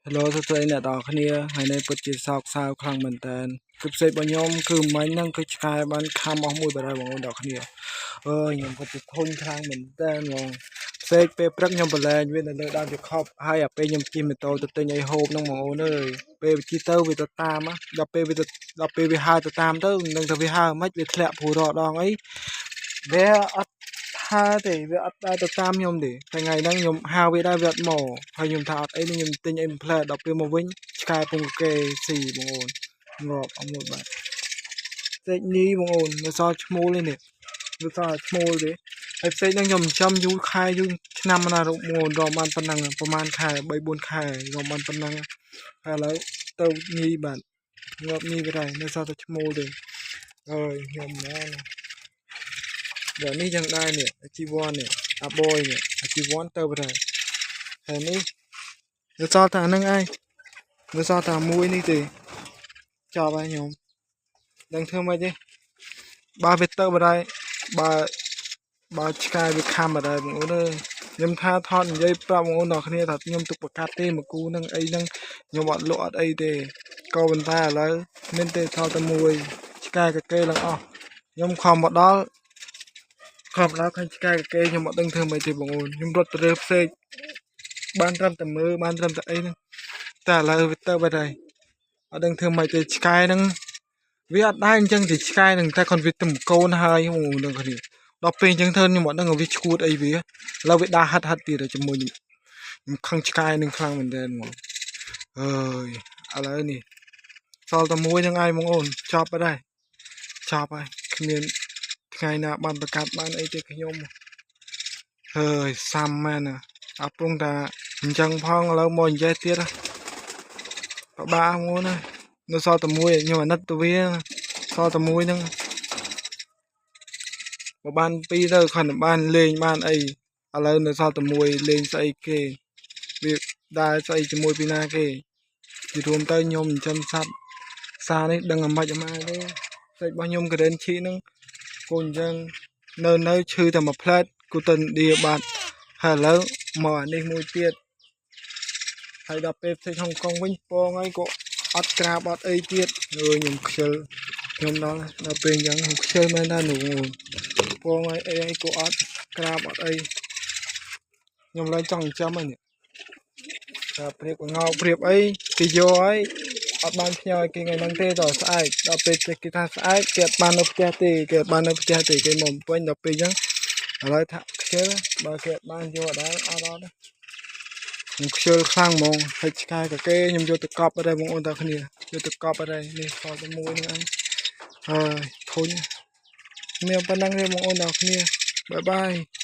Hello សួស្តីអ្នកទាំងអស់គ្នាថ្ងៃនេះពិតជាសោកសៅខ្លាំងមែនតើគឺផ្សេងរបស់ខ្ញុំគឺមិញហ្នឹងគឺឆ្កែបានខំអស់មួយបាត់ហើយបងប្អូនទាំងអស់គ្នាអើយខ្ញុំពិតជាធុញខ្លាំងមែនតើហ្មងផ្សេងពេលព្រឹកខ្ញុំប្រឡែងវានៅលើដើមជាខប់ហើយអាពេលខ្ញុំជិះម៉ូតូទៅទិញអីហូបហ្នឹងបងប្អូនអើយពេលជិះទៅវាទៅតាមដល់ពេលវាទៅដល់ពេលវាហើរទៅតាមទៅមិនដឹងថាវាហើរមិនវាធ្លាក់ព្រោះរដងអីវាអត់ហើរទេវាអត់ដើរទៅតាមខ្ញុំទេតែថ្ងៃហ្នឹងខ្ញុំហៅវាដែរវាអត់មកហើយខ្ញុំថាអត់អីនេះខ្ញុំទិញអីមួយផ្លែដល់ពេលមកវិញឆ្កែពងកេស៊ីបងអូនងាប់អស់មួយបាទផ្សេកញីបងអូននៅសល់ឈ្មោលនេះនៅសល់ឈ្មោលទេហើយផ្សេងហ្នឹងខ្ញុំចិញ្ចឹមយូរខែយូរឆ្នាំណារកបងអូនរកបានប៉ុណ្ណឹងប្រហែលខែ3 4ខែរកបានប៉ុណ្ណឹងហើយឥឡូវទៅញីបាទងាប់ញីទៅហើយនៅសល់តែឈ្មោលទេអើយខ្ញុំណា ដល់នេះយ៉ាងដែរនេះជីវ័ននេះអាបយនេះអាជីវ័នទៅបាត់ហើយហើយនេះនៅសល់តែអាហ្នឹងឯងនៅសល់តែមួយនេះទេចប់ហើយខ្ញុំដឹងធ្វើម៉េចទេបើវាទៅបាត់ហើយបើបើឆ្កែវាខំបាត់ហើយបងអូនអើយខ្ញុំថាថតនិយាយប្រាប់បងអូនដល់គ្នាថាខ្ញុំទុកប្រកាសទេមកគូនឹងអីហ្នឹងខ្ញុំអត់លក់អត់អីទេក៏ប៉ុន្តែឥឡូវមានទេថតតែមួយឆ្កែកកេឡើងអស់ខ្ញុំខំមកដល់ ខំដល់ឃើញឆ្កែកគេខ្ញុំអត់ដឹងធ្វើម៉េចទេបងអូនខ្ញុំរត់ទៅរើផ្សេងបានត្រឹមតែមើលបានត្រឹមតែអីហ្នឹងតែឥឡូវវាទៅបាត់ហើយអត់ដឹងធ្វើម៉េចទេឆ្កែហ្នឹងវាអត់ដែរអញ្ចឹងទេឆ្កែហ្នឹងតែគាត់វាទៅកូនហើយបងអូននឹងគ្នាដល់ពេលអញ្ចឹងធ្វើខ្ញុំអត់ដឹងថាវាឈួតអីវាឥឡូវវាដើរហាត់ហាត់ទៀតជាមួយខ្ញុំខ្ញុំខឹងឆ្កែនឹងខ្លាំងមែនទែនហ្មងអើយឥឡូវនេះសល់តែមួយហ្នឹងឯងបងអូនចប់បាត់ហើយចប់ហើយគ្មានថ្ងៃណាបានប្រកាសបានអីទេខ្ញុំ ហើយសាំមែនណាអាពងតាអញ្ចឹងផងឥឡូវមកនិយាយទៀតពិបាកងូនណានៅសល់តែមួយខ្ញុំអាណិតទៅវាសល់តែមួយហ្នឹងបើបានពីរទៅខំបានលេងបានអីឥឡូវនៅសល់តែមួយលេងស្អីគេវាដើរស្អីជាមួយពីណាគេពីរួមទៅខ្ញុំចិញ្ចឹមសត្វសានេះដឹងអាម៉េចអាម៉ាទេសាច់របស់ខ្ញុំករិនឈីហ្នឹងគូអញ្ចឹងនៅនៅឈឺតែមួយផ្លែតគូទៅឥណ្ឌាបាត់ហើយឥឡូវមកអានេះមួយទៀតហើយដល់ពេលផ្សេងហុងកុងវិញពងហើយក៏អត់ក្រាបអត់អីទៀតអើយខ្ញុំខ្ជិលខ្ញុំដល់ដល់ពេលអញ្ចឹងខ្ញុំខ្ជិលមែនតើនោះពងហើយអីអីក៏អត់ក្រាបអត់អីខ្ញុំឡើងចង់ចិញ្ចឹមហើយនេះតែព្រៀបងោព្រៀបអីគេយកហើយអត់បានផ្ញើឲ្យគេថ្ងៃហ្នឹងទេដល់ស្អែកដល់ពេលគេថាស្អែកគេអត់បាននៅផ្ទះទេគេអត់បាននៅផ្ទះទេគេមកពេញដល់ពេលអញ្ចឹងឥឡូវថាខ្ជិលបើគេអត់បានយកអត់ដែរអត់អត់ខ្ញុំខ្ជិលខ្លាំងហ្មងហើយឆ្កែកគេខ្ញុំយកទៅកប់អត់ដែរបងប្អូនតាគ្នាយកទៅកប់អត់ដែរនេះសល់តែមួយហ្នឹងឯងហើយធុញមានប៉ុណ្ណឹងទេបងប្អូនតាគ្នាbye bye.